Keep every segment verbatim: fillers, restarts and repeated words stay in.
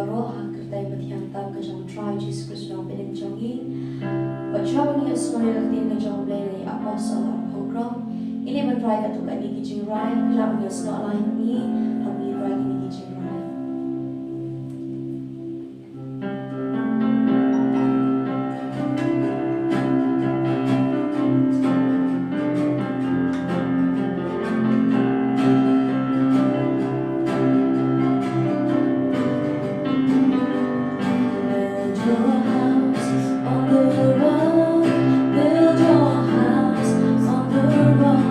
Baroh ha ka kyrteng ba thiang tam ka jong u Trai Jisu Khrist u Nongpynim jong ngi. Bad shuwa ba ngin ïa sngewthuh ïa ka ktien ka jong u Blei na i Apostol Arphew Kong, ngin ïa ban rai katto katne ki jingrai, lada ngin ïa sngewthuh lang ïa ngi, haba ngin rai kine ki jingrai. Build your house on the rock, build your house on the rock,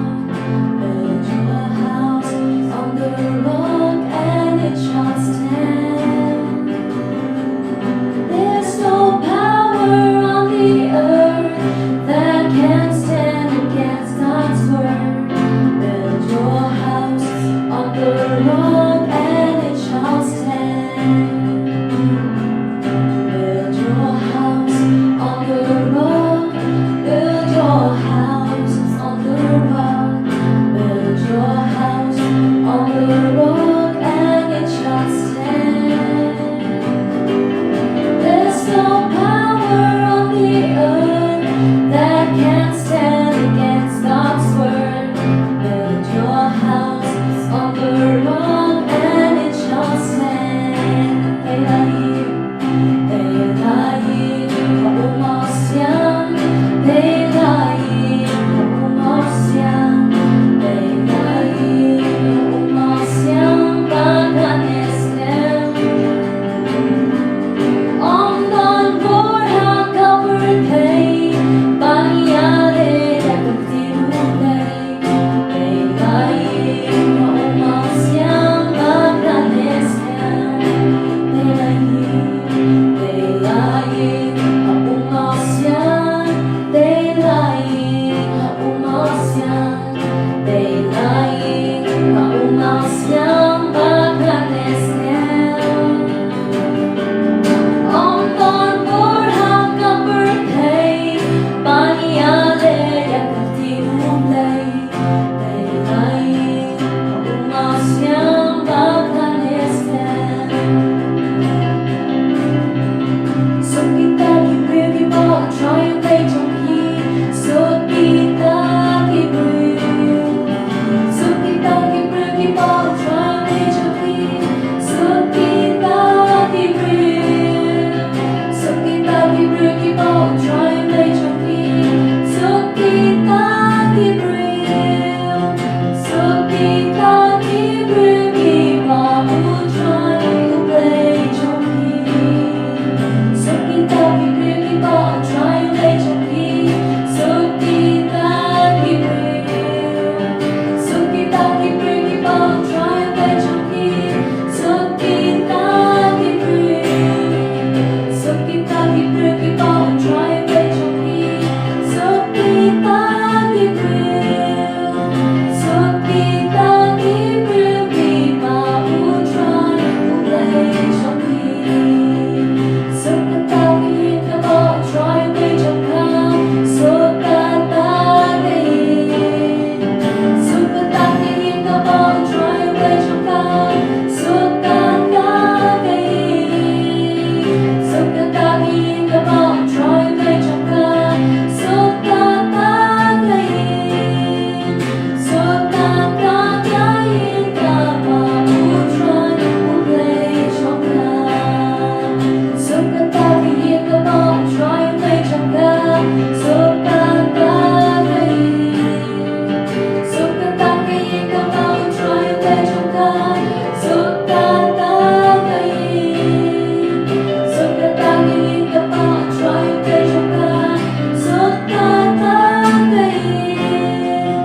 build your house on the rock, and it shall stand. There's no power on the earth that can stand against God's word. Build your house on the rock, and it shall stand. Build your house on the rock. Build your house on the rock. Build your house on the rock, and it shall stand. There's no power on the earth that can stand against God's word. Build your house on the rock, and it shall stand. Dei la ïing, dei la ïing, ha u mawsiang. Dei la ïing, ha u mawsiang. Dei la ïing, ha u mawsiang, ba kan ïastem. Ym don bor ha ka pyrthei ban ïaleh ïa ka ktien U Blei. Dei la ïing ha u mawsiang ba kan ïastem. Dei la ïing, dei la ïing ha u mawsiang. Dei la ïing ha u mawsiang. Dei la ïing ha u mawsiang ba kan ïastem. Ym don bor ha ka pyrthei ban ïaleh ïa ka ktien U Blei. Dei la ïing ha u mawsiang ba kan ïastem. Suk kita ki briew kiba U Trai U Blei jong ki. Suk kita ki briew. Suk kita ki briew kiba U Trai U Blei jong ki. Suk kita ki briew. Suk kita ki briew kiba U Trai U Blei jong ki. Suk kita ki briew. Suk kita ki briew kiba U Trai U Blei jong ki. Suk kita ki briew kiba U Trai U Blei jong ki. Suk kita ki briew. Suk kita ki briew kiba U Trai U Blei jong ki. Suk kita ki briew. Suk kita ki briew kiba U Trai U Blei jong ki. Suk kita ki briew. Suk kita ki briew kiba U Trai U Blei jong ki. Suk kata ka ïing kaba U Trai U Blei jong ka. Suk kata ka ïing. Suk kata ka ïing kaba U Trai U Blei jong ka. Suk kata ka ïing. Suk kata ka ïing kaba U Trai U Blei jong ka. Suk kata ka ïing. Suk kata ka ïing kaba U Trai U Blei jong ka. Suk kata ka ïing kaba U Trai U Blei jong ka. Suk kata ka ïing. Suk kata ka ïing kaba U Trai U Blei jong ka. Suk kata ka ïing. Suk kata ka ïing kaba U Trai U Blei jong ka. Suk kata ka ïing.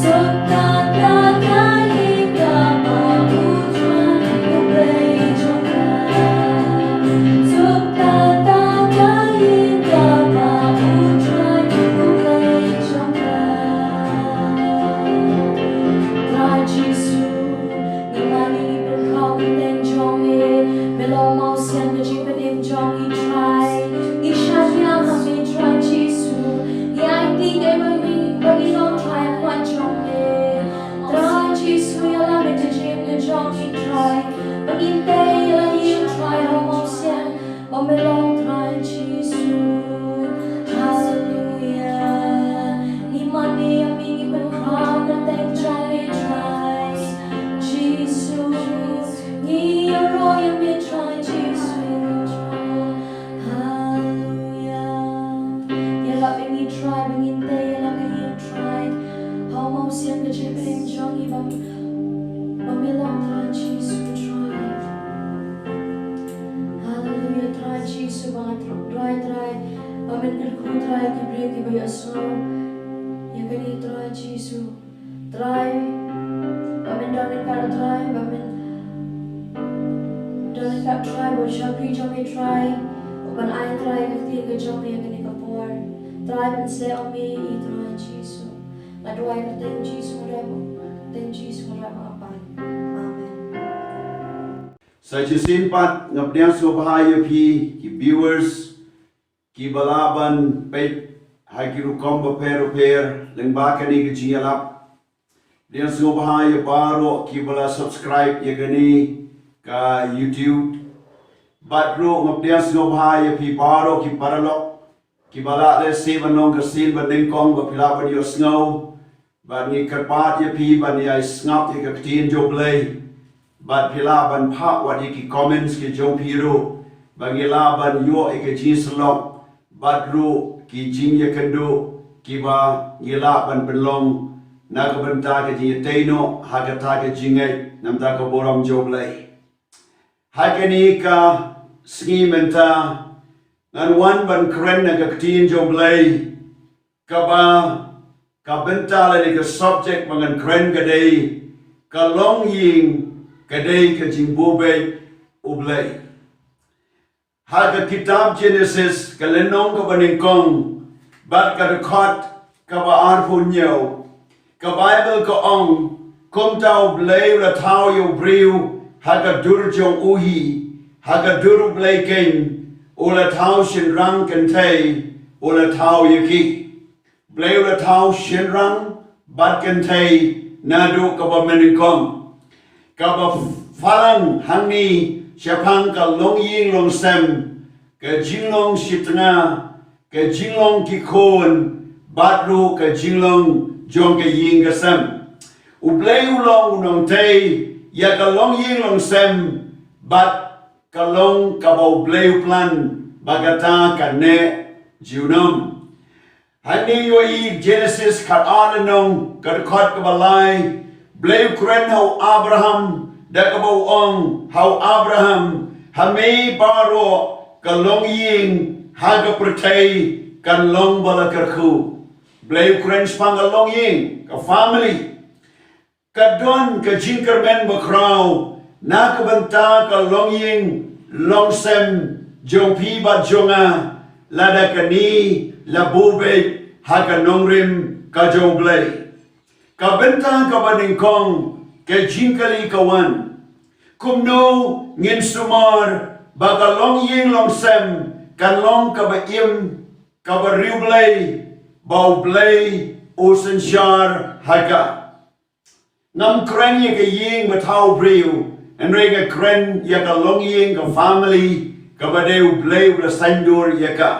Suk kata ka ïing kaba U Trai U Blei jong ka. Suk kata ka ïing kaba U Trai U Blei jong ka. Trai Jisu, ngi mane ngi pynkhraw kyntien jong me, me long mawsiang ka jingpynim jong ngi Trai. Ngi shaniah ha me Trai Jisu, ngi aiti ïa me ba ngi long Trai ha khmat jong me. Trai Jisu, ïalam ïa ka jingim ka jong ngi Trai, ba ngin tei ïa la ngi Trai ha Ba nga trai, trai, ba men kyrkhu, trai, ki briew kiba ïohsngew ïa kane, trai Jisu. Trai, ba men don ryngkat, trai, ba men don ryngkat, trai, bad u shakri jong me, trai, ban ai, trai, ka ktien ka jong me ïa kane ka por. Trai, ban seh ïa me, i trai Jisu. Nga duwai ha ka kyrteng Jisu, nga duwai ha ka kyrteng Jisu, nga duwai ha ka kyrteng Jisu. Amen. Sa shisien pat nga pdiang sngewbha ïa phi ki viewers kiba lah ban peit ha ki rukom bapher bapher lyngba kane ka jingïalap. Pdiang sngewbha ïa baroh kiba la subscribe ïa kane ka YouTube. Bad ruh nga pdiang sngewbha ïa phi baroh ki paralok kiba lah lehse ban long ka sien ba nyngkong ba phi lah ban ïohsngew. Bad ngi kyrpad ïa phi ban ïai sngap ïa ka ktien jong U Blei. Bad phi lah ban phah wat ïa ki comments ki jong phi ruh ba ngi lah ban ïoh ïa ka jingïasyllok bad ruh ki jingïakynduh kiba ngi lah ban pynlong na ka bynta ka jingïatei noh ha kata ka jingngeit namar ka burom jong U Blei. Ha kane ka sngi mynta ngan wan ban kren na ka ktien jong U Blei kaba ka bynta lane ka subject ba ngan kren ka dei ka longïing ka dei ka jingbubeit U Blei. Ha ka kitab Genesis ka lynnong kaba nyngkong bad ka dkhot kaba arphew hynñiew, ka Baibl ka ong, kumta U Blei u la thaw ïa u briew ha ka dur jong u hi, ha ka dur U Blei keiñ u la thaw, shynrang kynthei u la thaw ïa ki. Blei u la thaw shynrang bad kynthei naduh kaba mynnyngkong. Kaba phalang hangne shaphang ka longïing longsem, ka jinglong shitnga, ka jinglong ki khun, bad ruh ka jinglong jong ka ïing ka sem. U Blei u long u nongtei ïa ka longïing longsem bad ka long kaba U Blei u plan ba kata kan neh junom. Hangne ïohi Genesis khatar lynnong ka dkhot kaba lai, Blei u kren ha u Abraham da kaba u ong ha u Abraham, ha me baroh ka longïing ha ka pyrthei kan long ba la kyrkhu. Blei u kren shaphang ka longïing, ka family. Ka don ka jingkyrmen bakhraw na ka bynta ka longïing longsem jong phi bad jong nga, lada kane la bubeit ha ka nongrim ka jong U Blei. Ka bynta kaba nyngkong, ka jingkylli ka wan, kumno ngin sumar ba ka longïing longsem kan long kaba im, kaba riewblei, ba U Blei u synshar ha ka. Ngam kren ïa ka ïing bad u briew, hynrei nga kren ïa ka longïing, ka family, kaba dei U Blei u la saiñdur ïa ka.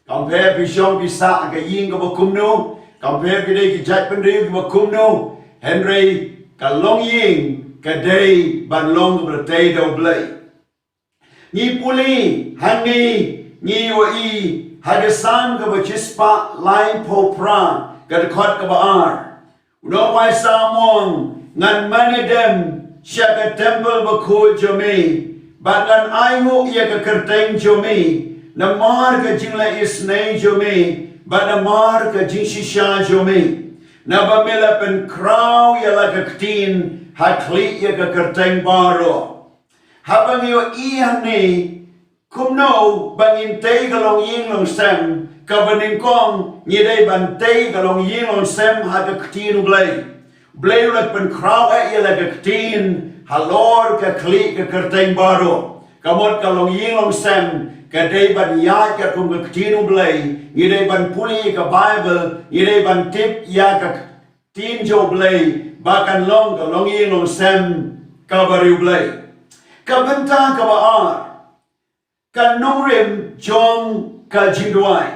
Kam pher phi shong phi sah ha ka ïing kaba kumno, kam pher phi dei ki jaitbynriew kiba kumno, hynrei ka longïing ka dei ban long kaba la tei da U Blei. Ngi pule hangne, ngi ïohi ha ka Salm kaba shispah laiphew phra, ka dkhot kaba ar. U nongrwai Salm u ong, ngan mane dem sha ka temple bakhuid jong me, bad ngan ainguh ïa ka kyrteng jong me, namar ka jingleh isynei jong me bad namar ka jingshisha jong me. Naba me la pynkhraw ïa la ka ktien ha khlieh ïa ka kyrteng baroh. Haba ngi ïohi hangne, kumno ba ngin tei ka longïing longsem, kaba nyngkong ngi dei ban tei ka longïing longsem ha ka ktien U Blei. Blei u la pynkhraw eh ïa la ka ktien halor ka khlieh ka kyrteng baroh. Ka mut ka longïing longsem ka dei ban ïaid katkum ka ktien U Blei, ngi dei ban pule ka Baibl, ngi dei ban tip ïa ka ktien jong U Blei, ba kan long ka longïing longsem kaba riewblei. Ka bynta kaba ar, ka nongrim jong ka jingduwai.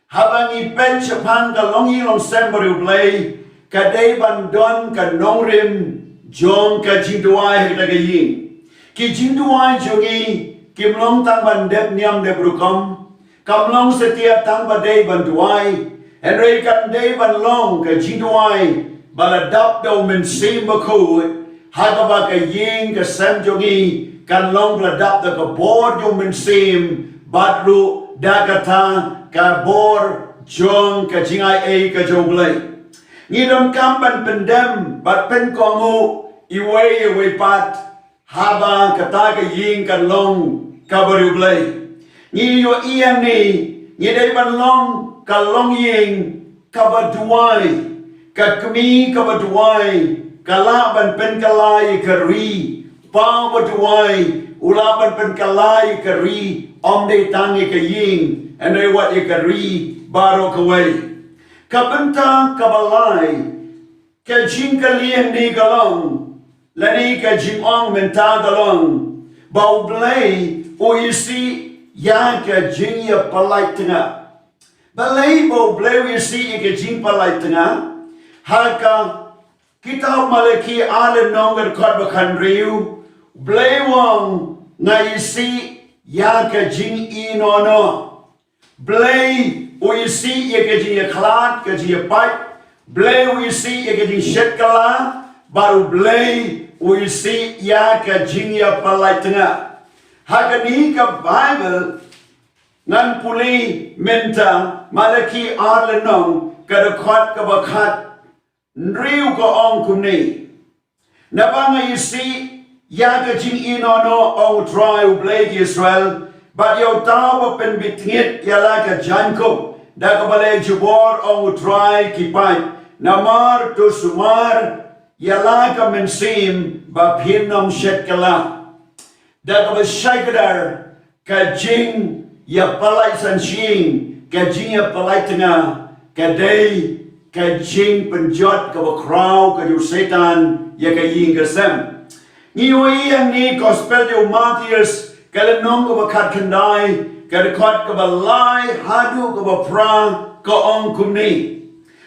Haba ngi peit shaphang ka longïing longsem ba riewblei, ka dei ban don ka nongrim jong ka jingduwai ha kata ka ïing. Ki jingduwai jong ngi kim long tang ban dep niam dep rukom, kam long satia tang ba dei ban duwai, hynrei kan dei ban long ka jingduwai ba la dap da U Mynsiem Bakhuid, ha kaba ka ïing ka sem jong ngi kan long ba la dap da ka bor jong U Mynsiem, bad ruh da kata ka bor jong ka jingai ei ka jong U Blei. Ngi donkam ban pyndem bad pynkohnguh iwei ïa iwei pat haba kata ka ïing kan long kaba riewblei. Ngi ïohi hangne, ngi dei ban long ka longïing kaba duwai, ka kmie kaba duwai ka lah ban pynkylla ïa ka ri. Uba duwai u lah ban pynkylla ïa ka ri, ym dei tang ïa ka ïing, hynrei wat ïa ka ri baroh kawei. Ka bynta kaba lai, ka jingkylli hangne ka long, lane ka jingong mynta ka long, ba U Blei u isih ïa ka jingïapyllait tnga. Balei ba U Blei u isih ïa ka jingpyllait tnga? Ha ka kitab Malaki ar lynnong ka dkhot ba khathynriew, U Blei u ong, nga isih ïa ka jingïehnoh noh. Blei u isih ïa ka jingïakhlad, ka jingïapait. Blei u isih ïa ka jingshet kylla. Bad U Blei u isih ïa ka jingïapyllait tnga. Ha kane ka Baibl ngan pule mynta, Malaki ar lynnong ka dkhot kaba khat hynriew ka ong kumne. Naba nga isih ïa ka jingïehnoh noh, ong U Trai U Blei ki Israel, bad ïa uta uba pynbit ngit ïa la ka jaiñkup da kaba leh jubor, ong U Trai ki paid, namar to sumar ïa la ka mynsiem ba phin ym shet kylla. Da kaba shai kdar, ka jingïapyllait san shying, ka jingïapyllait tnga, ka dei ka jingpynjot kaba khraw ka jong u Soitan ïa ka ïing ka sem. Ngi ïohi hangne Gospel jong u Mathaios ka lynnong kaba khatkhyndai, ka dkhot kaba lai haduh kaba phra, ka ong kumne.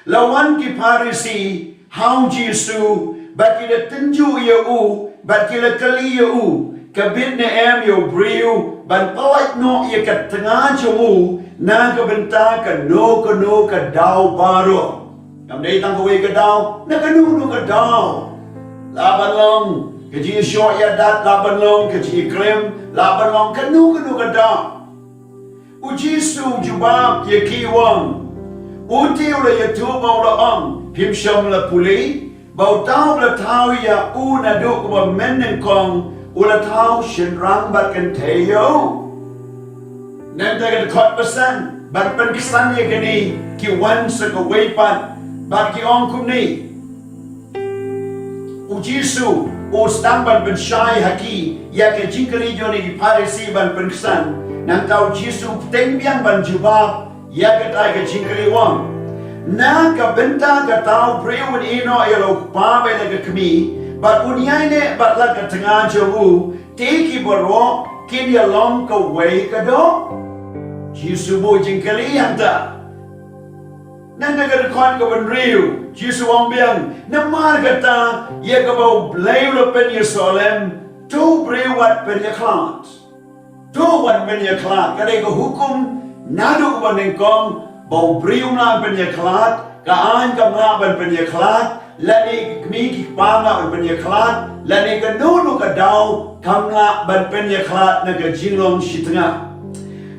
La wan ki Pharisi ha u Jisu, bad ki la tynjuh ïa u, bad ki la kylli ïa u, ka bit ne em ïa u briew ban pyllait noh ïa ka tnga jong u na ka bynta kano kano ka daw baroh? Kam dei tang kawei ka daw, na kano kano ka daw. Lah ban long ka jingshoh ïadat, lah ban long ka jingklim, lah ban long kano kano ka daw. U Jisu u jubab ïa ki u ong, u te u la ïathuh bad u la ong, phim shym la pule ba uta uba la thaw ïa u naduh kaba mynnyngkong u la thaw shynrang bad kynthei ïa u? Nangta ka dkhot ba san, ban pynksan ïa kane ki wan sa kawei pat bad ki ong kumne. U Jisu u sdang ban pynshai ha ki ïa ka jingkylli jong ki Pharisi ban pynksan. Nangta u Jisu u bteng biang ban jubab ïa kata ka jingkylli u ong, na ka bynta kata u briew un ïehnoh ïa la u kpa bad ïa la ka kmie, bad un ïaineh bad la ka tnga jong u, te ki baroh kin ïalong kawei ka doh? Jisu buh jingkylli hangta. Nangta ka dkhot kaba hynriew, Jisu u ong biang, namar kata ïa kaba U Blei u la pynïasoh lem, to u briew wat pynïakhlad. To wat pynïakhlad. Ka dei ka hukum naduh kaba nyngkong ba u briew um lah ban pynïakhlad, ka aiñ kam lah ban pynïakhlad, lane ki kmie ki kpa kam lah ban pynïakhlad, lane kano kano ka daw kam lah ban pynïakhlad na ka jinglong shi tnga.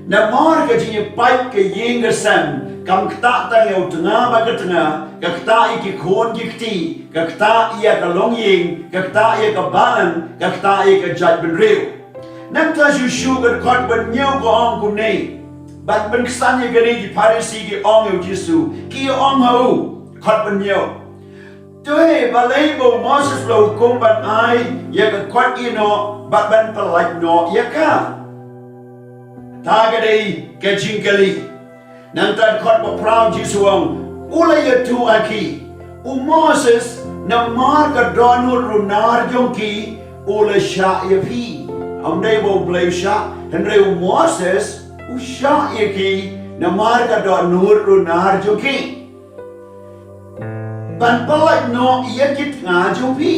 Namar ka jingïapait ka ïing ka sem kam ktah tang ïa u tnga bad ka tnga, ka ktah ïa ki khun ki kti, ka ktah ïa ka longïing, ka ktah ïa ka balang, ka ktah ïa ka jaitbynriew. Nangta shuh shuh ka dkhot ba hynñiew ka ong kumne. Ban pynksan ïa kane ki Pharisi ki ong ïa u Jisu, ki ong ha u, dkhot ba hynñiew. Te balei ba u Moses u la hukum ban ai ïa ka kot ïehnoh bad ban pyllait noh ïa ka? Kata ka dei ka jingkylli. Nangta dkhot ba phra u Jisu u ong, u la ïathuh ha ki, u Moses namar ka dohnud runar jong ki u la shah ïa phi. Ym dei ba U Blei u shah, hynrei u Moses u shah ïa ki namar ka dohnud runar jong ki. Ban pyllait noh ïa ki tnga jong phi.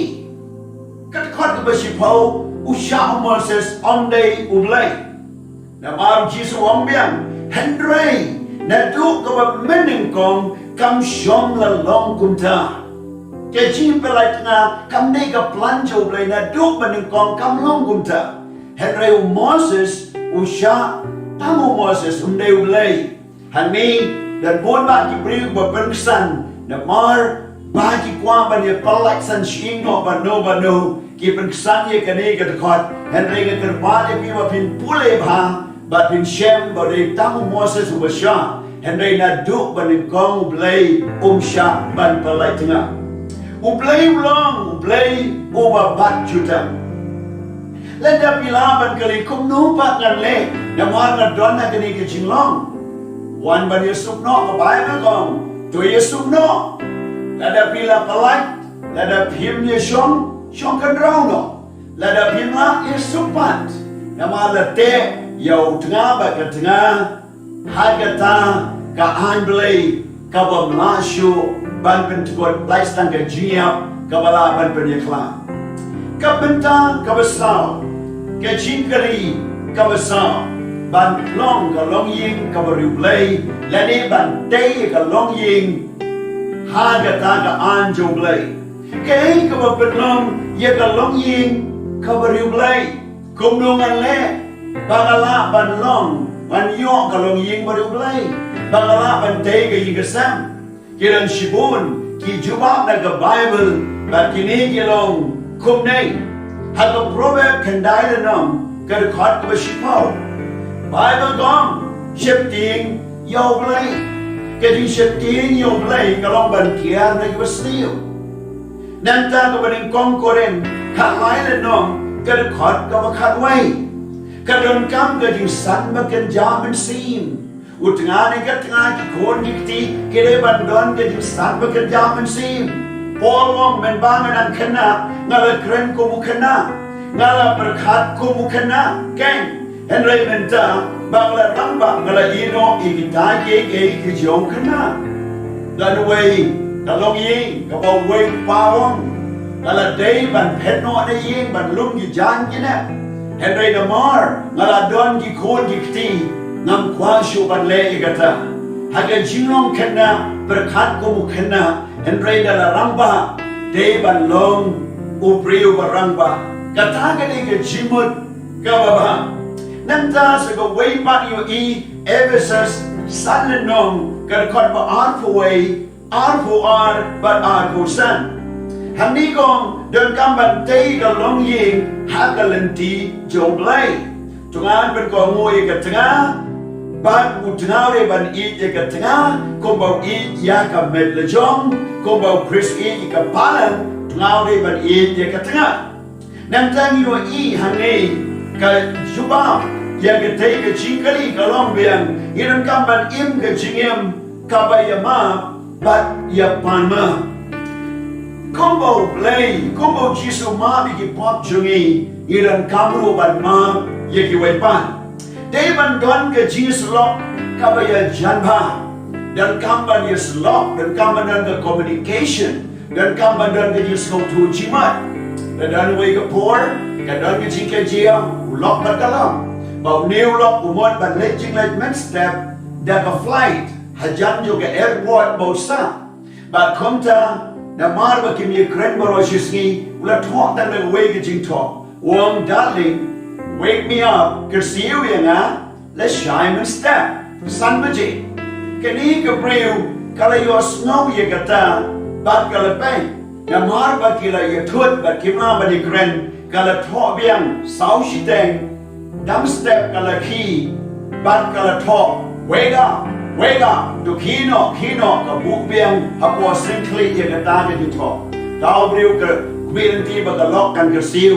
Ka dkhot kaba shiphew, u shah u Moses, ym dei U Blei. Namar u Jisu u ong biang, hynrei naduh kaba mynnyngkong kam shym la long kumta. Ka jingpyllait tnga kam dei ka plan jong U Blei, naduh mynnyngkong kam long kumta. Hynrei u Moses u shah Tang u Moses um dei u Blei. Hangne don bun bah ki briew ba pynksan namar ba ki kwah ban ïa pynlait san shyieng noh bad no bad no, ki pynksan ïa kane ka dkhot. Hynrei nga kyrpad ïa phi ba phin pule bha bad phin shem ba dei tang u Moses uba shah. Hynrei naduh ba nyngkong u Blei um shah ban pynlait tnga. U Blei u long u Blei uba bat jutang. Lada phi lah ban kylli kumno pat ngan leh namar nga don ha kane ka jinglong. Wan ban ïasuk noh, ka Baibl ka ong to ïasuk noh. Lada phi lah pynlait, lada phim ïashong, shong kynrong noh. Lada phim lah ïasuk pat. Namar la teh ïa u tnga bad ka tnga ha kata ka aiñ Blei kabym lah shuh ban pynkut, lait tang ka jingïap kaba lah ban pynïakhla. Ka bynta kaba saw, ka jingkylli kaba saw, ban long ka longïing kaba riewblei lane ban tei ka longïing ha kata ka aiñ jong u Blei. Kaei kaba pynlong ïa ka longïing kaba riewblei? Kumno ngan leh ba nga lah ban long, ban ïoh ka longïing ba riewblei, ba nga lah ban tei ka ïing ka sem? Ki don shibun ki jubab na ka Baibl bad kine ki long kumne. Ha ka Proverb khyndai lynnong, ka dkhot kaba shiphew, Baibl ka ong, sheptieng ïa u Blei. Ka jingsheptieng ïa u Blei ka long ban kiar na kiba sniew. Nangta kaba nyngkong Korinth khatlai lynnong, ka dkhot kaba khatwei, ka donkam ka jingsan ba kynja mynsiem. U tnga ne ka tnga, ki khun ki kti, ki dei ban don ka jingsan ba kynja mynsiem. Paul u ong, mynba nga dang khynnah nga la kren kum u khynnah, nga la pyrkhat kum u khynnah. Keiñ, hynrei mynta ba nga la rangbah nga la ïehnoh ïa kita kiei kiei ki jong khynnah. Don uwei ka longïing kaba uwei u kpa u ong, nga la dei ban phet noh na ïing ban lum ki jaiñ ki nep. Hynrei namar nga la don ki khun ki kti, ngam kwah shuh ban leh ïa kata. Ha ka jinglong khynnah, pyrkhat kum u khynnah, hynrei da la rangbah, dei ban long u briew ba rangbah. Kata ka dei ka jingmut kaba bha. Nangta sa kawei pat ngi ïohi, Ephesus san lynnong, ka dkhot ba arphew wei, arphew ar bad arphew san. Hangne ka ong, donkam ban tei ka longïing ha ka lynti jong u Blei. Tnga un pynkohnguh ïa ka tnga, bad u tnga u dei ban ïeit ïa ka tnga kumba u ïeit ïa ka met la jong, kumba u Khrist u ïeit ïa ka balang, tnga u dei ban ïeit ïa ka tnga. Nangta ngi ïohi hangne ka jubab ïa katei ka jingkylli ka long biang, ngi donkam ban im ka jingim kaba ïa map bad ïa pan map. Kumba u Blei, kumba u Jisu u map ïa ki pop jong ngi, ngi donkam ruh ban map ïa kiwei pat. Dei ban don ka jingïasyllok kaba ïajan bha. Donkam ban ïasyllok, donkam ban don ka communication, donkam ban don ka jingsngewthuh jingmut. Ka don uwei ka por, ka don ka jingkynjia, u lok bad ka long. Ba une u lok u mut ban leit jingleit mynstep da ka flight hajan jong ka airport ba u sah. Bad kumta, namar ba kim ïakren baroh shi sngi, u la thoh tang da kawei ka jingthoh. U ong, "Darling, wake me up, kyrsiew ïa nga lashai mynstep, san baje." Kane ka briew ka la ïohsngew ïa kata bad ka la peit. Namar ba ki la ïathut bad kim lah ban ïakren, ka la thoh biang saw shiteng, dam step ka la khie, bad ka la thoh, "Wake up, wake up, to khie noh, khie noh," ka buh biang hapoh sngewthuh ïa kata ka jingthoh. Uta u briew ka khmih lynti ba ka lok kan kyrsiew,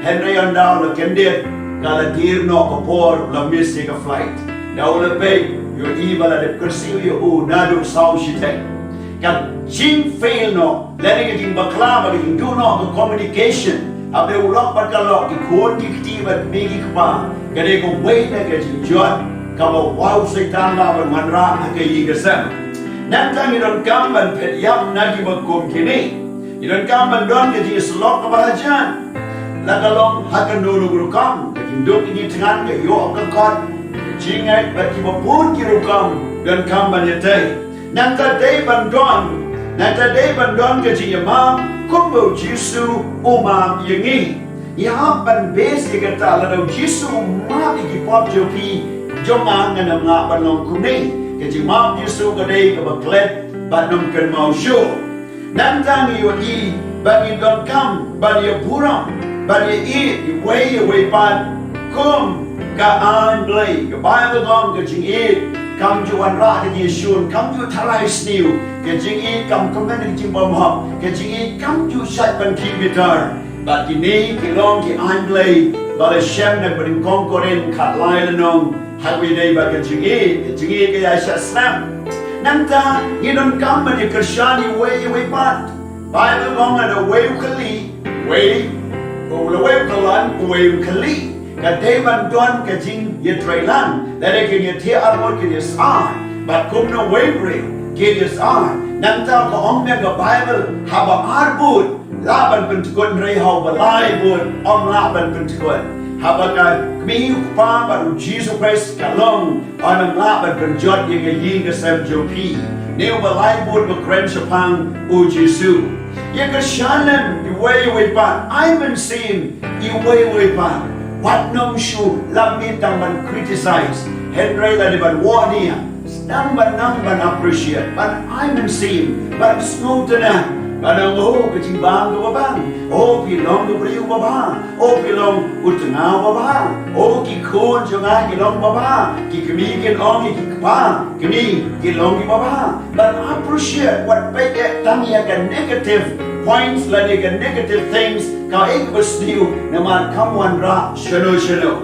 hynrei ynda u la kyndit, ka la dier noh ka por, u la miss ïa ka flight. Da u la peit, u ïohi ba la dep kyrsiew ïa u naduh saw shiteng. Ka jingfail noh, lane ka jingbakla bad ka jingduh noh ka communication hapdeng u lok bad ka lok, ki khun ki kti bad kmie ki kpa, ka dei kawei na ka jingjot kaba u Soitan u lah ban wanrah ha ka ïing ka sem. Nangta ngi donkam ban phet ïap na kiba kum kine. Ngi donkam ban don ka jingïasyllok kaba hajan. La ka long ha kano kano ka rukom, ka jingduk ka jingthngan, ka ïoh ka kot, ka jingngeit bad kiba bun ki rukom donkam ban ïatei. Nangta dei ban don, nangta dei ban don ka jingïamap kumba u Jisu u map ïa ngi. Ïa ban base ïa kata, lada u Jisu u map ïa ki pop jong phi, jong nga ngan ym lah ban long kumne. Ka jingmap Jisu ka dei kaba klet bad ym kynmaw shuh. Nangta ngi ïohi ba ngi donkam ban ïaburom, ban ïaieit iwei ïa iwei pat kum ka aiñ Blei. Ka Baibl ka ong ka jingïeit kam ju wanrah da ki ïashun, kam ju tharai sniew. Ka jingïeit kam kmen da ka jingbymhok. Ka jingïeit kam ju shait ban khih bitar. Bad kine ki long ki aiñ Blei ba la shem na ka banyngkong Korinth khatlai lynnong. Ha kaba ïadei bad ka jingïeit, ka jingïeit ka ïaishah snap. Nangta ngi donkam ban ïakyrshan iwei ïa iwei pat. Baibl ka ong lada uwei u kylli uwei, lada uwei u kyllon uwei un kylli. Ka dei ban don ka jingïatreilang. Lada kin ïathiah arngut kin ïasai. Bad kumno uwei u briew kin ïasai. Nangta ka ong na ka Baibl haba ar bud lah ban pyndkut, hynrei ha uba lai bud ym lah ban pyndkut. Haba ka kmie u kpa bad u Jisu Khrist ka long, yn ym lah ban pynjot ïa ka ïing ka sem jong phi. Ne uba lai bud ba kren shaphang u Jisu. Ïakyrshan lem iwei ïa iwei pat, ai mynsiem iwei ïa iwei pat. Wat nym shu lam miet tang ban criticize. Hynrei lada ban wad ïa Sdang ban nang ban appreciate, ban ai mynsiem, ban sngewtynnat, ban ong, oh, ka jingbam kaba bang, oh, phi long u briew uba bha, oh, phi long u tnga uba bha, oh, ki khun jong nga ki long ba bha, ki kmie kin ong ïa ki kpa, kmie ki long kiba bha. Ban appreciate, wat peit tang ïa ka negative points lane ka negative things, kaei kaba sniew, namar kam wanrah shano shano.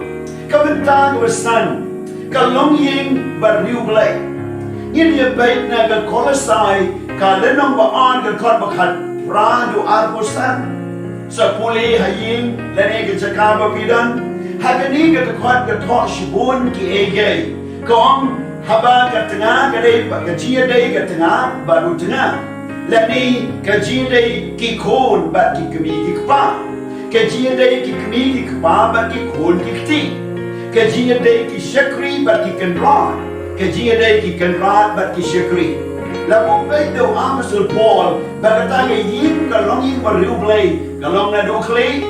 Ka bynta kaba san, ka longïing bariewblei. Ngin ïa peit na ka Kolosai, ka lynnong ba ar, ka dkhot ba khatphra haduh arphew san. Sa pule ha ïing lane ka jaka ba phi don. Ha kane ka dkhot ka thoh shibun kiei kiei. Ka ong haba ka tnga ka dei, ka jingïadei ka tnga bad u tnga. Lane ka jingïadei ki khun bad ki kmie ki kpa. Ka jingïadei ki kmie ki kpa bad ki khun ki kti. Ka jingïadei ki shakri bad ki kynrad. Ka jingïadei ki kynrad bad ki shakri. La pynbeit da u Apostol Paul ba kata ka ïing ka longïing bariewblei, ka long naduh khlieh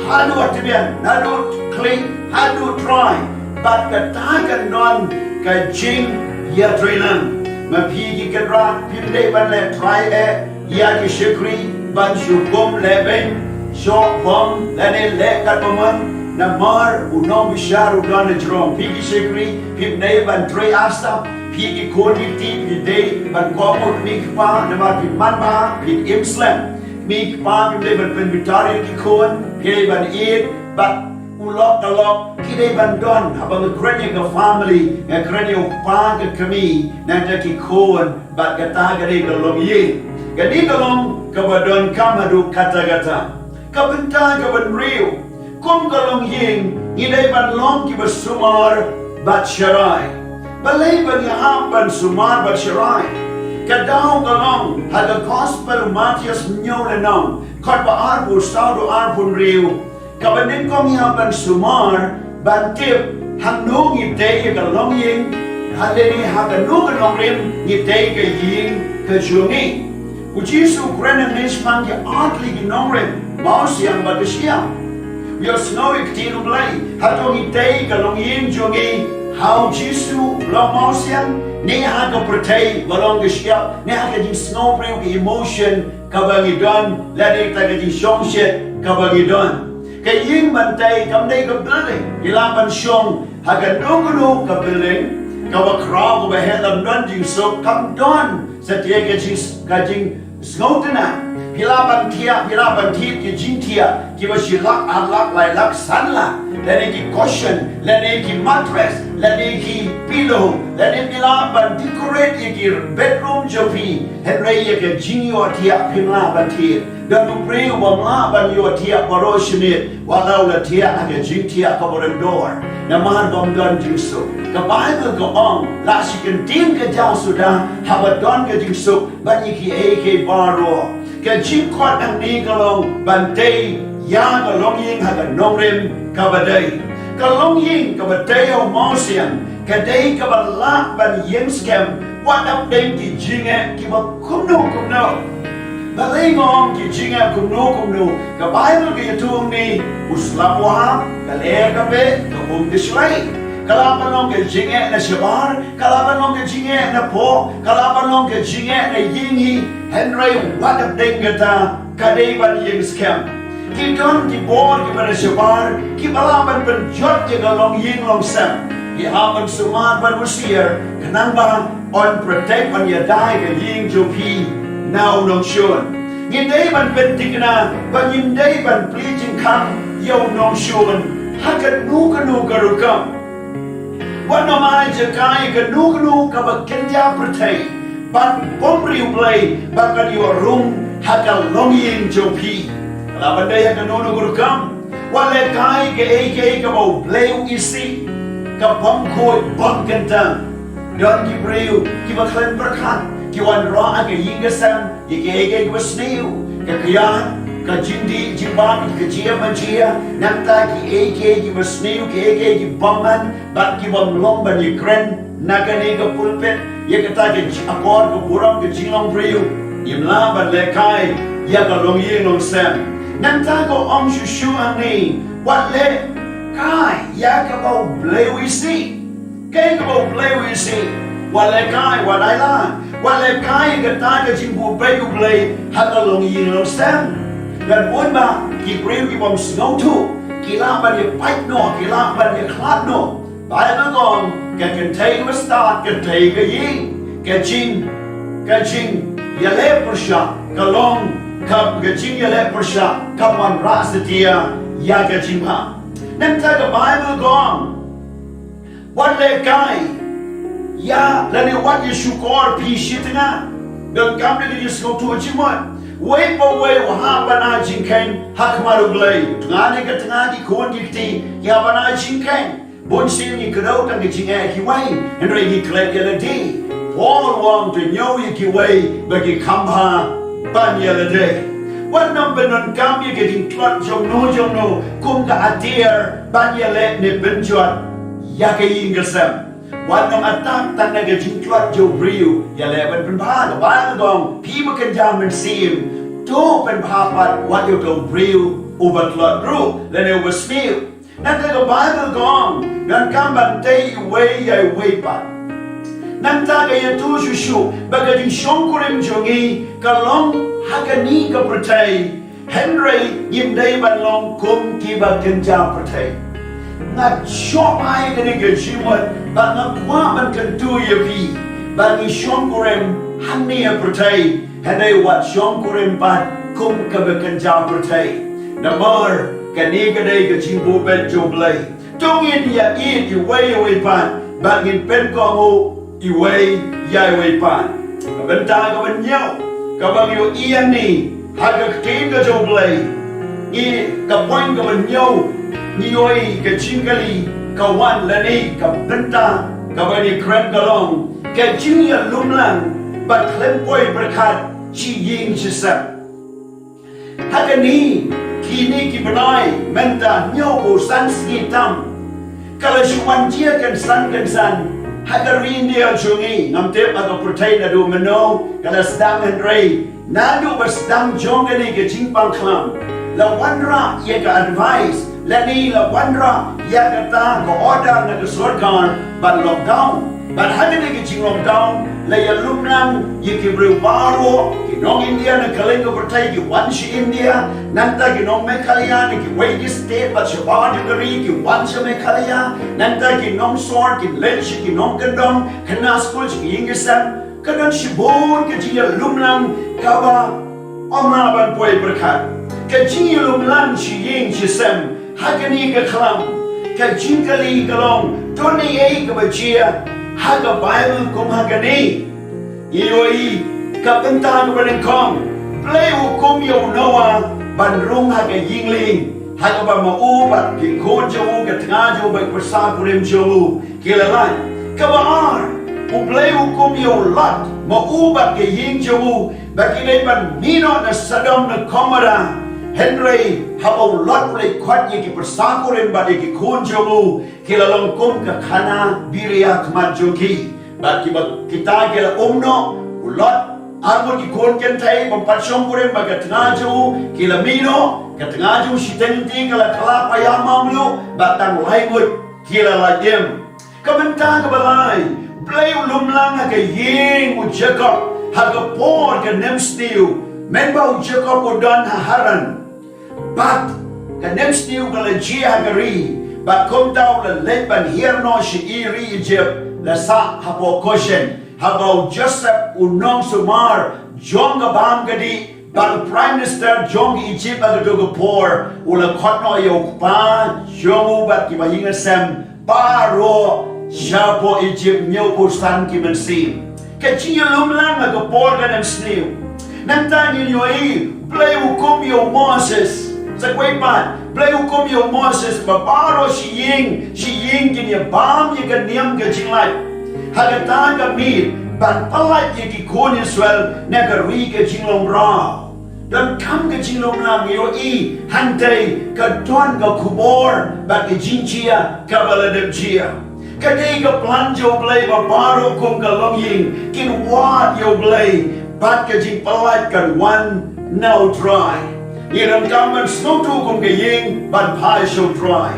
haduh tbian, naduh khlieh haduh trai. Bad kata kan don ka jingïatreilang. Ma phi ki kynrad phim dei ban leh trai eh ïa ki shakri ban shu kum lehbeiñ, shoh bom lane leh katba mon. Namar u nongbishar u don na jrong. Phi ki shakri phim dei ban trei ar sap. Phi ki khun ki kti phi dei ban kohnguh kmie ki kpa namar phi man bha, phi im slem. Kmie ki kpa phim dei ban pynbitar ïa ki khun, phi dei ban ïeit bad u lok ka lok ki dei ban don. Haba nga kren ïa ka family, nga kren ïa u kpa, ka kmie, nangta ki khun, bad kata ka dei ka longïing. Kane ka long kaba donkam haduh katta katta. Ka bynta kaba hynriew, kum ka longïing ngi dei ban long kiba sumar bad sharai. Balei ba ngi hap ban sumar bad sharai? Ka daw ka long ha ka Gospel Mathaios hynñiew lynnong, dkhot ba arphew saw haduh arphew hynriew. Kaba nyngkong ngi hap ban sumar ban tip hangno ngi dei ïa ka longïing, ha lane ha kano ka nongrim ngi dei ka ïing ka jong ngi. U Jisu u kren hangne shaphang ki artylli ki nongrim, mawsiang bad ka shyiap. U ïohsngew ïa ka ktien U Blei, hato ngi dei ka longïing jong ngi ha u Jisu ba long mawsiang, ne ha ka pyrthei ba long ka shyiap, ne ha ka jingsngewbriew, ka emotion kaba ngi don, lane kata ka jingshongshit kaba ngi don. Ka ïing ban tei kam dei ka building. Phi lah ban shong ha kano kano ka building kaba khraw, kaba heh, ym don jingsuk, kam don satia ka jing, ka jingsngewtynnat. Phi lah ban thiah, phi lah ban thied ki jingthiah kiba shi lak, ar lak, lai lak, san lak, lane ki cushion, lane ki mattress, lane ki pillow, lane phi lah ban decorate ïa ki bedroom jong phi. Hynrei ïa ka jingïohthiah phim lah ban thied. Don u briew bym lah ban ïohthiah baroh shi miet, wat la u la thiah ha ka jingthiah kaba ryndor, namar bym don jingsuk. Ka Baibl ka ong, la shi kyntien ka jaw suda, haba don ka jingsuk ban ïa kiei kiei baroh. Ka jingkhot hangne ka long ban tei ïa ka longïing ha ka nongrim kaba dei. Ka longïing kaba tei ha u mawsiang ka dei kaba lah ban ïeng skhem wat hapdeng ki jingeh kiba kumno kumno. Balei nga ong ki jingeh kumno kumno? Ka Baibl ka ïathuh hangne, u slap u hap, ka lyer ka peh, ka um ka shlei. Ka lah ban long ka jingeh na shabar, ka lah ban long ka jingeh na pop, ka lah ban long ka jingeh na ïing hi, hynrei wat hapdeng kata, ka dei ban ïeng skhem. Ki don ki bor kiba na shabar, kiba lah ban pynjot ïa ka longïing longsem. Ki hap ban sumar ban husiar, khnang ba yn protect, ban ïada ïa ka ïing jong phi na u nongshun. Ngin dei ban pynthikna, ba ngin dei ban plie jingkhang ïa u nongshun ha kano kano ka rukom. Wat nym ai jaka ïa kano kano kaba kynja pyrthei ban bymriewblei ba kan ïoh rung ha ka longïing jong phi. Ka lah ban dei ha kano kano ka rukom. Wat lehkai kaei kaei kaba U Blei u isih, ka bym khuid bym kyntang. Don ki briew kiba khlem pyrkhat, ki wanrah ha ka ïing ka sem ïa kiei kiei kiba sniew, ka kyiad, ka jingdih jingbam, ka jia majia, nangta kiei kiei kiba sniew, kiei kiei ki bym man bad ki bym long ban ïakren na kane ka pulpit ïa kata ka ji-, akor ka burom ka jinglong briew. Ngim lah ban lehkai ïa ka longïing longsem. Nangta ka ong shuh shuh hangne, wat lehkai ïa kaba U Blei u isih. Kaei kaba U Blei u isih? Wat lehkai, wat ailad, wat lehkai ïa kata ka jingbuh beit U Blei ha ka longïing longsem. Ngan bun ba ki briew ki bym sngewthuh ki lah ban ïa pait noh, ki lah ban ïa khlad noh. Baibl ka ong ka kynthei kaba stad ka dei ka ïing. Ka jing, ka jingïaleh pyrshah ka long, ka, ka jingïaleh pyrshah kam wanrah satia ïa ka jingbha. Nangta ka Baibl ka ong, wat lehkai ïa, lane wat ïa shukor phi shi tnga. Donkam da ka jingsngewthuh jingmut. Uwei pa uwei u hap ban ai jingkheiñ ha khmat U Blei. Tnga ne ka tnga, ki khun ki kti ki hap ban ai jingkheiñ. Bunsien ngi kdew tang ka jingeh kiwei, hynrei ngi klet ïa lade. Paul u ong to ñiew ïa kiwei ba ki kham bha ban ïa lade. Wat nym pyndonkam ïa ka jingtlot jongno jongno kum ka atiar ban ïaleh ne pynjot ïa ka ïing ka sem. Wat nym attack tang na ka jingtlot jong u briew ïaleh ban pynbha. Ka Baibl ka ong phi ba kynja mynsiem, to pynbha pat wat ïa uta u briew uba tlot ruh lane uba sniew. Nangta ka Baibl ka ong, donkam ban tei iwei ïa iwei pat. Nangta ka ïathuh shuh shuh ba ka jingshongkurim jong ngi ka long ha kane ka pyrthei, hynrei ngim dei ban long kum kiba kynja pyrthei. Nga shu ai kane ka jingmut ba nga kwah ban kyntu ïa phi ba ngi shongkurim hangne ha pyrthei, hynrei wat shongkurim pat kum kaba kynja pyrthei. Namar kane ka dei ka jingbuh beit jong U Blei. To ngin ïa ïeit iwei ïa iwei pat bad ngin pynkohnguh iwei ïa iwei pat. Ka bynta kaba hynñiew kaba ngi ïohi hangne ha ka ktien ka jong U Blei, ngi, ka point kaba hynñiew, ngi ïohi ka jingkylli ka wan lane ka bynta kaba ngi kren ka long ka jingïalumlang bad khlem poi pyrkhat shi ïing shi sem. Ha kine, kine ki bnai mynta, hynñiew ko san sngi tam, ka la shu wan jia kynsan kynsan ha ka ri India jong ngi. Ngam tip ha ka pyrthei naduh mynno ka la sdang, hynrei naduh ba sdang jong kane ka jingpang khlam, la wanrah ïa ka advice lane la wanrah ïa kata ka order na ka sorkar ban lockdown. Bad ha kane ka jinglockdown la ïalumlang ïa ki briew baroh, ki nong India na kylleng ka pyrthei ki wan sha India, nangta ki nong Meghalaya na kiwei ki state bad shabar jong ka ri ki wan sha Meghalaya, nangta ki nongsor kin leit sha ki nongkyndong, khynnah skul sha ki ïing ki sem. Ka don shibun ka jingïalumlang kaba ym lah ban poi pyrkhat. Ka jingïalumlang shi ïing shi sem ha kane ka khlam. Ka jingkylli ka long, to ne ei kaba jia ha ka Baibl kum ha kane? Ngi ïohi ka bynta kaba nyngkong, Blei u kum ïa u Noah ban rung ha ka ïing lieng, ha kaba ma u bad ki khun jong u, ka tnga jong u bad ki pyrsa kurim jong u ki la lait. Kaba ar, U Blei u kum ïa u Lot, ma u bad ka ïing jong u ba ki dei ban mih noh na Sodom na Gomorrah. Hynrei haba u Lot u leit khot ïa ki pyrsa kurim bad ïa ki khun jong u, ki la long kum ka khana biria khmat jong ki. Bad kiba kita ki la um noh, u Lot, arngut ki khun kynthei bym pat shongkurim bad ka tnga jong u, ki la mih noh, ka tnga jong u shiteng lynti ka la kylla paidbah mluh, bad tang lai ngut ki la lait im. Ka bynta kaba lai, Blei u lum lang ha ka ïing u Jakob ha ka por ka nemsniew, mynba u Jakob u don ha Haran. Bad ka nemsniew ka la jia ha ka ri, bad kumta u la leit ban hiar noh sha i ri Ijipt, la sah hapoh Goshen, haba u Joseph u nongsumar jong ka bam ka dih bad u Prime Minister jong ka Ijipt ha kato ka por, u la khot noh ïa u kpa jong u bad kiba ïing sem baroh shapoh Ijipt, hynñiewphew san ki mynsiem. Ka jingïalum lang ha ka por ka nemsniew. Nangta ngin ïohi Blei u hukum ïa u Moses. Sa kawei pat, Blei u hukum ïa u Moses ba baroh shi ïing shi ïing kin ïa bam ïa ka niam ka jinglait ha kata ka miet, ban pyllait ïa ki khun Israel na ka ri ka jinglong raw. Donkam ka jinglum lang, ïohi hangtei ka don ka khubor bad ka jingjia kaba la dep jia. Ka dei ka plan jong u Blei ba baroh kum ka longïing kin wad ïa u Blei bad ka jingpyllait kan wan na u Trai. Ngi donkam ban sngewthuh kum ka ïing ban phai sha u Trai.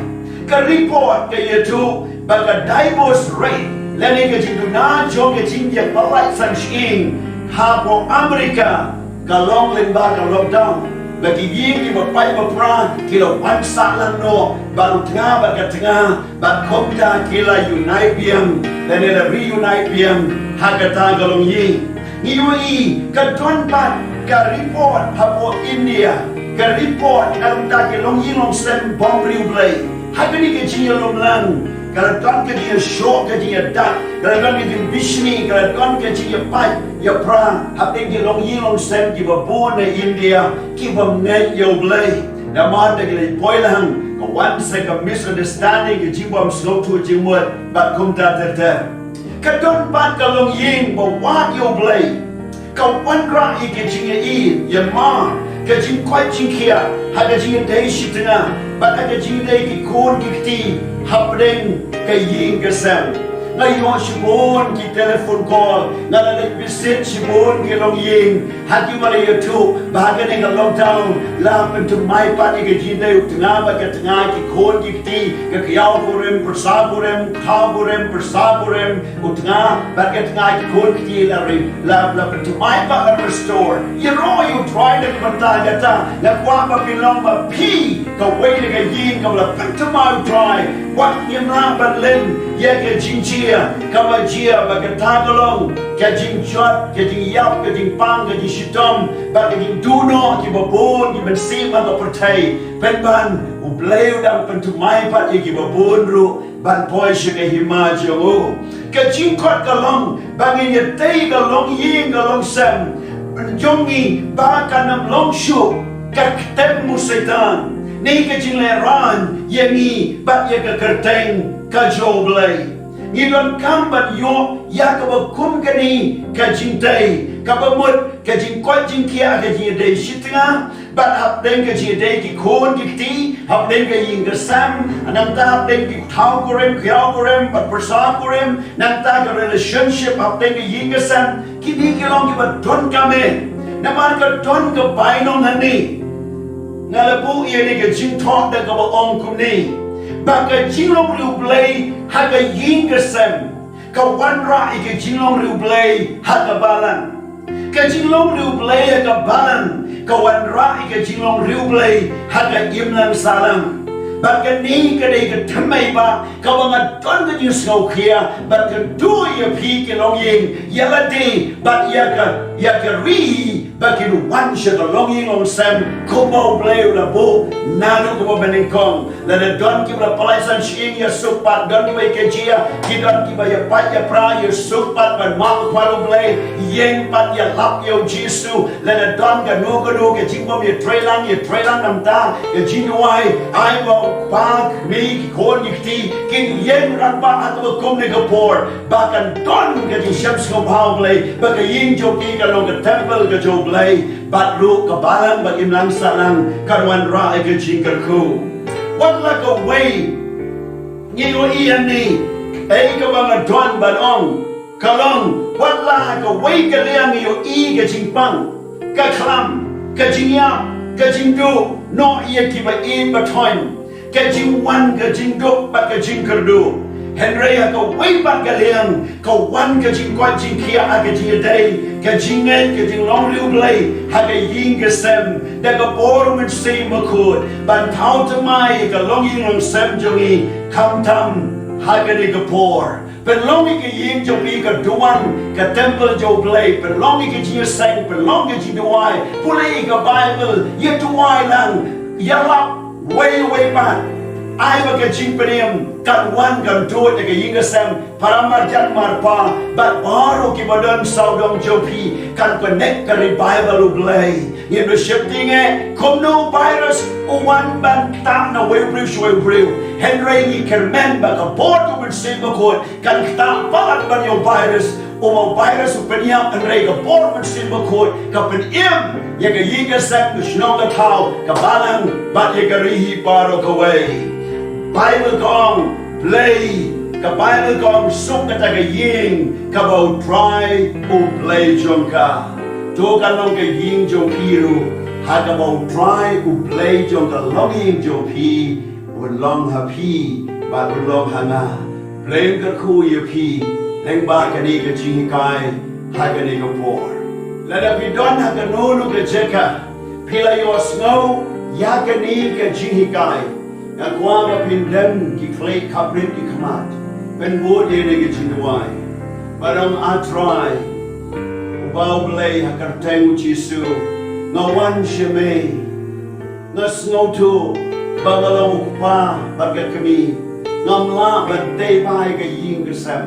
Ka report ka ïathuh ba ka divorce rate lane ka jingduna jong ka jingïapyllait san shyieng hapoh America ka long lyngba ka lockdown. Ba ki ïing kiba pait ba pra ki la wan sah lang noh bad u tnga bad ka tnga, bad kumta ki la unite biang lane la reunite biang ha kata ka longïing. Ngi ïohi ka don pat ka report hapoh India, ka report na ka bynta ki longïing longsem bymriewblei. Ha kane ka jingïalum lang ka la don ka jingïashoh, ka jingïadat, ka la don ka jingbishni, ka la don ka jingïapait ïapra hapdeng ki longïing longsem kiba bun na India kiba ngeit ïa u Blei. Namar da ki la poi lang ka wan sa ka misunderstanding, ka jingbym sngewthuh jingmut bad kumta ter ter. Ka don pat ka longïing ba wad ïa u Blei. Ka wanrah ïa ka jingïeit, ïa ma, ka jingkoit jingkhiah ha ka jingïadei shitnga bad ha ka jingïadei ki khun ki kti hapdeng ka ïing ka sem. Nga ïoh shibun ki telephone call, nga la leit visit shibun ki longïing ha kiba la ïathuh ba ha kane ka lockdown la pynthymmai pat ïa ka jingïadei u tnga bad ka tnga, ki khun ki kti, ka kyiaw kurim, pyrsa kurim, thaw kurim, pyrsa kurim, u tnga bad ka tnga, ki khun ki kti la ri, la, la pynthymmai pat, la restore. Ïaroh ïa u Trai na ka bynta kata. Nga kwah ba phin long ba phi kawei na ka ïing kaba la pynthymmai u Trai. Wat ngim lah ban len ïa ka jingjia kaba jia, ba kata ka long ka jingjot, ka jingïap, ka jingpang, ka jingshitom bad ka jingduh noh kiba bun ki mynsiem ha ka pyrthei. Pynban U Blei u dang pynthymmai pat ïa kiba bun ruh ban poi sha ka hima jong u. Ka jingkhot ka long ba ngin ïatei ka longïing ka longsem jong ngi ba kan ym long shuh ka kyrteng u Soitan ne ka jinglehrain ïa ngi bad ïa ka kyrteng ka jong U Blei. Ngi donkam ban ïoh ïa kaba kum kane ka jingtei, kaba mut ka jingkoit jingkhiah, ka jingïadei shitnga, bad hapdeng ka jingïadei ki khun ki kti, hapdeng ka ïing ka sem, nangta hapdeng ki thaw kurim, kyiaw kurim bad pyrsa kurim, nangta ka relationship hapdeng ka ïing ka sem. Kine ki long kiba donkam eh. Namar ka don ka bainong hangne. Nga la buh ïa kane ka jingthoh da kaba ong kumne, ba ka jinglong riewblei ha ka ïing ka sem ka wanrah ïa ka jinglong riewblei ha ka balang. Ka jinglong riewblei ha ka balang ka wanrah ïa ka jinglong riewblei ha ka imlang sahlang. Bad kane ka dei ka thymmai ba kaba nga don ka jingsngewkhia bad ka duh ïa phi ki longïing, ïa lade bad ïa ka, ïa ka ri, ba kin wan sha ka longïing longsem kumba U Blei u la buh naduh kaba mynnyngkong. Lada don kiba la pyllait san shyieng, ïa suk pat. Don kiba ïa kajia, ki don kiba ïa pait ïa pra, ïa suk pat ban map khmat U Blei. Ïeng pat ïa lap ïa U Jisu. Lada don kano kano ka jingbym ïa trei lang, ïa trei lang namar ka jingduwai. Ai ba u kpa, kmie, ki khun, ki kti kin ïeng rangbah ha kaba kum kane ka por, ba kan don ka jingshem sngewbha U Blei, ba ka ïing jong ki kan long ka temple ka jong U Blei. Bad ruh ka balang ba imlang sahlang kan wanrah ïa ka jingkyrkhu. Wat la kawei, ngi ïohi hangne, ei kaba nga don ban ong ka long, wat la kawei ka liang ngi ïohi ka jingpang, ka khlam, ka jingïap, ka jingduh noh ïa kiba ïeit ba thoiñ, ka jingwan, ka jingduk bad ka jingkyrduh. Hynrei ha kawei pat ka liang, ka wan ka jingkoit jingkhiah ha ka jingïadei, ka jingngeit, ka jinglong riewblei ha ka ïing ka sem da ka bor U Mynsiem Bakhuid ban thaw thymmai ïa ka longïing longsem jong ngi. Khamtam ha kane ka por, pynlong ïa ka ïing jong phi ka duwan, ka temple jong U Blei. Pynlong ïa ka jingïaseng, pynlong ka jingduwai, pule ïa ka Baibl, ïa duwai lang, ïalap wei wei pat. Ai ba ka jingpynim kan wan kan tuid ha ka ïing ka sem, para marjan marpa bad baroh kiba don sawdong jong phi, kan connect ka revival U Blei. Ngin ym sheptieng eh kumno virus u wan ban ktah na wei u briew sha wei u briew. Hynrei ngi kyrmen ba ka bor U Mynsiem Bakhuid kan ktah palat ban ïa u virus. U ma u virus u pynïap, hynrei ka bor U Mynsiem Bakhuid ka pynim ïa ka ïing ka sem, ka shnong ka thaw, ka balang bad ïa ka ri hi baroh kawei. Baibl ka ong, Blei, ka Baibl ka ong, suk kata ka ïing kaba U Trai U Blei jong ka. To kan long ka ïing jong phi ruh ha kaba U Trai U Blei jong ka longïing jong phi un long ha phi bad un long ha nga. Blei un kyrkhu ïa phi lyngba kane ka jinghikai ha kane ka por. Lada phi don ha kano kano ka jaka phi la ïohsngew ïa kane ka jinghikai, nga kwah ba phin dem ki khlieh khaprit ki khmat, pynbud ïa kane ka jingduwai. Ba ong, A Trai uba U Blei, ha ka kyrteng U Jisu nga wan sha me. Nga sngewthuh ba nga long u kpa bad ka kmie. Ngam lah ban tei bha ïa ka ïing ka sem.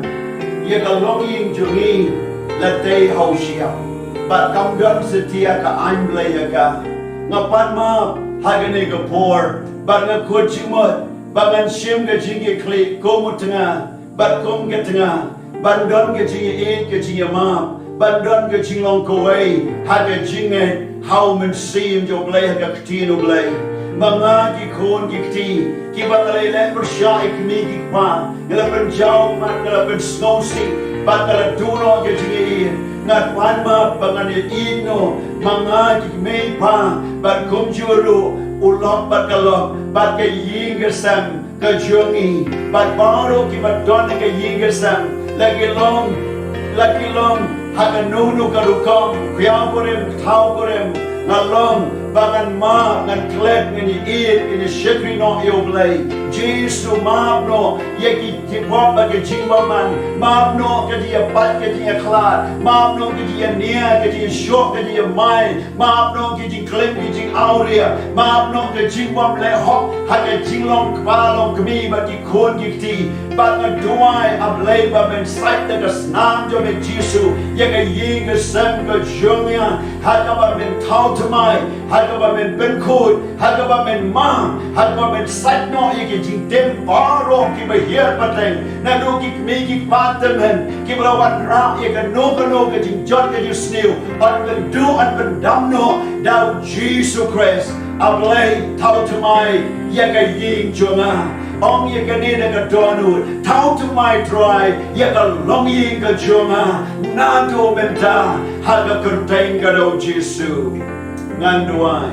Ïa ka longïing jong ngi la tei ha u shyiap bad kam don satia ka aiñ Blei ïa ka. Nga pan map ha kane ka por bad nga kut jingmut ba ngan shim ka jingkitkhlieh kum u tnga bad kum ka tnga, ban don ka jingïeit, ka jingïamap, ban don ka jinglong kawei ha ka jingngeit ha U Mynsiem jong U Blei, ha ka Ktien U Blei. Ma nga, ki khun ki kti kiba nga la ïaleh pyrshah ïa ki kmie ki kpa, nga la pynjaw bad nga la pynsngewsih bad nga la duh noh ka jingïeit, nga pan map ba ngan ïaieit noh. Ma nga, ki kmie ki kpa bad kumjuh ruh u lok bad ka lok bad ka ïing ka sem ka jong ngi bad baroh kiba don ha ka ïing ka sem, la ki long, la ki long ha kano kano ka rukom, khraw kurim, thaw kurim, nga long ba ngan map, ngan klet, ngan ïaieit, ngan ïashakri noh ïa U Blei. Jisu, map noh ïa ki jingpop bad ki jingbymman, map noh ka jingïapait ka jingïakhlad, map noh ka jingïania ka jingïashoh ka jingïamai, map noh ki jingklim ki jingawria, map noh ka jingbym leh hok ha ka jinglong kpa long kmie bad ki khun ki kti. Bad nga duwai, A Blei, ba men sait da ka snam jong me Jisu ïa ka ïing ka sem ka jong nga, ha kaba men thaw thymmai, ha kaba men pynkhuid, ha kaba men map, ha kaba men sait noh ïa ki jingtim baroh kiba hiar pateng, naduh ki kmie ki kpa tymmen kiba la wanrah ïa kano kano ka jingjot ka jingsniew, yn pynduh, yn pyndam noh da U Jisu Khrist. A Blei, thaw thymmai ïa ka ïing jong nga. Ong ïa kane da ka dohnud, thaw thymmai Trai ïa ka longïing ka jong nga naduh mynta, ha ka kyrteng ka da U Jisu ngan duwai.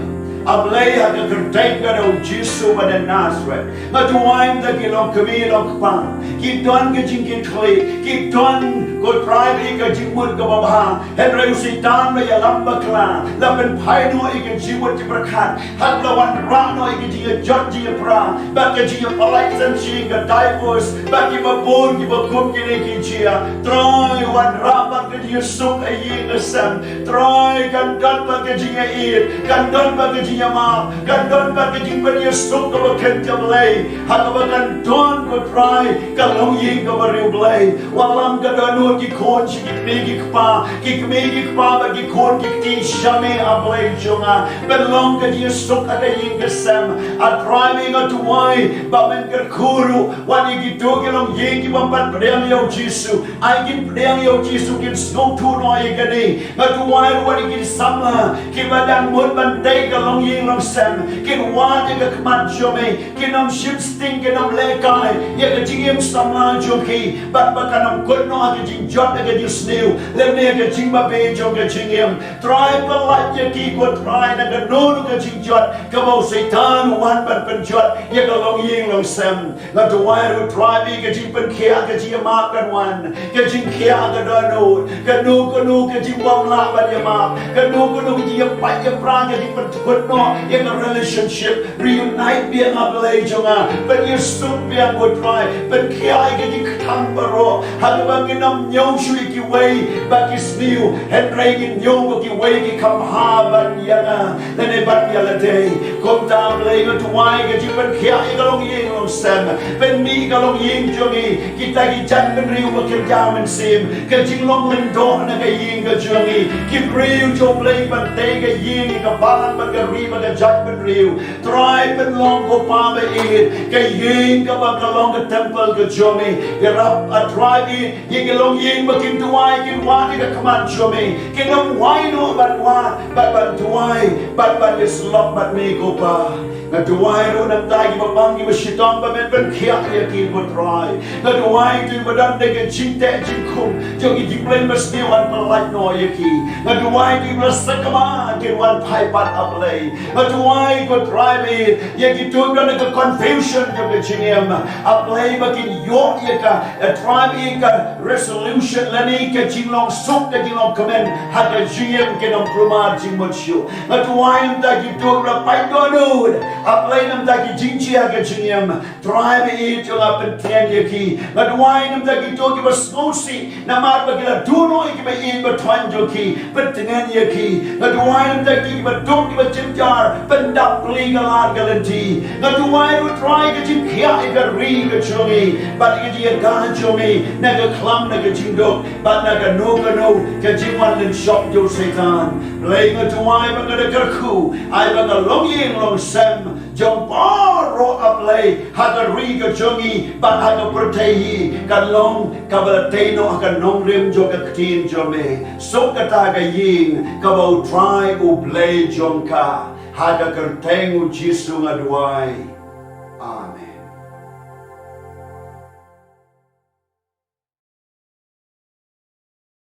A Blei, ha ka kyrteng ka da U Jisu ba na Nasareth, nga duwai ïa ki long kmie long kpa, ki don ka jingkitkhlieh, ki don, ko Trai, ka jingmut kaba bha, hynrei u Soitan ba ïalam bakla la pynphai noh ïa ka jingmut jingpyrkhat, ha kaba la wanrah noh ïa ka jingïajot jingïapra bad ka jingïapyllait shen shen, ka divorce bad kiba bun kiba kum kine ki jia. Trai, wanrah bad ka jingïasuk ha ïing ha sem. Trai, kan don bad ka jingïaieit, kan don bad ka jingïamap, kan don bad ka jingpynïasuk kaba kynja Blei, ha kaba kan don, ko Trai, ka longïing kaba riewblei. Wallam ka dohnud ki khun sha ki kmie ki kpa, ki kmie ki kpa bad ki khun ki kti sha me, A Blei jong nga. Pynlong ka jingïasuk ha ka ïing ka sem. A Trai, nga duwai ba men kyrkhu ruh wan ïa kito ki longïing ki bym pat pdiang ïa U Jisu. Ai kin pdiang ïa U Jisu, kin sngewthuh noh ïa kane. Nga duwai ruh wan ïa ki samla kiba dang mut ban tei ka long ïing long sem, kin wad ïa ka khmat jong me, kin ym shim sting, kin ym lehkai ïa ka jingim samla jong ki, bad ba kan ym kut noh ha ka jingjot, ha ka jingsniew, lymne ha ka jingbabe jong ka jingim. Trai, pyllait ïa ki ko Trai na kano kano ka jingjot kaba u Soitan u wan ban pynjot ïa ka longïing longsem. Nga duwai ruh Trai ba ka jingpynkhiah, ka jingïamap kan wan, ka jingkhiah ka dohnud, kano kano ka jingbymlah ban ïamap, kano kano ka jingïapait ïapra, ka jingpynkut noh ïa ka relationship. Reunite biang, A Blei jong nga. Pynïasuk biang ko Trai. Pynkhiah ïa ka jingkthang baroh, ha kaba ngin ym ñiew shuh ïa kiwei ba ki sniew, hynrei ngin ñiew ba kiwei ki kham bha ban ïa nga lane ban ïa lade. Kumta Blei, nga duwai ka jingpynkhiah ïa ka longïing longsem. Pynmih ka longïing jong ngi, kita ki jaitbynriew ba kynja mynsiem, ka jinglong lyngdoh na ka ïing ka jong ngi. Ki briew jong U Blei ban tei ka ïing, ka balang bad ka ri bad ka jaitbynriew. Trai, pynlong ko Pa ba ïeit, ka ïing kaba ka long ka temple ka jong ngi. Ïarap, A Trai, ïa ki longïing ba kin duwai, kin wad ïa ka khmat jong me, kin ym wai noh ban wad, bad ban duwai, bad ban ïasyllok bad me ko Pa. Nga duwai ruh namar kiba pang, kiba shitom, ba men pynkhiah ïa ki ko Trai. Nga duwai to ba don da ka jingteh jingkhum jong ki jingpyllait basniew, wan pyllait noh ïa ki. Nga duwai to ba la sakma, kin wan phai pat, A Blei. Nga duwai ko Trai ba ïeit, ïa kito ba don da ka confusion jong ka jingim, A Blei, ba kin ïoh ïa ka, A Trai, ïa ka resolution lane ka jinglong suk, ka jinglong kmen ha ka jingim, kin ym kulmar jingmut shuh. Nga duwai namar kito ba la pait dohnud, A Blei, namar ki jingjia ha ka jingim. Trai ba ïeit jong nga, pyntngen ïa ki. Nga duwai namar kito kiba sngewsih namar ba ki la duh noh ïa kiba ïeit ba thoh jong ki, pyntngen ïa ki. Nga duwai namar kito kiba duk, kiba jynjar, pyndap plie ka lad ka lynti. Nga duwai ruh Trai ka jingkhiah ïa ka ri ka jong ngi bad ka jingïada jong ngi na ka khlam, na ka jingduk bad na kano kano ka jingwan lynshop jong u Soitan. Blei, nga duwai ba ka da kyrkhu, ai ba ka longïing longsem jong baroh, A Blei, ha ka ri ka jong ngi bad ha ka pyrthei hi, kan long kaba la tei noh ha ka nongrim jong ka ktien jong me. Suk kata ka ïing kaba U Trai U Blei jong ka. Ha ka kyrteng U Jisu nga duwai.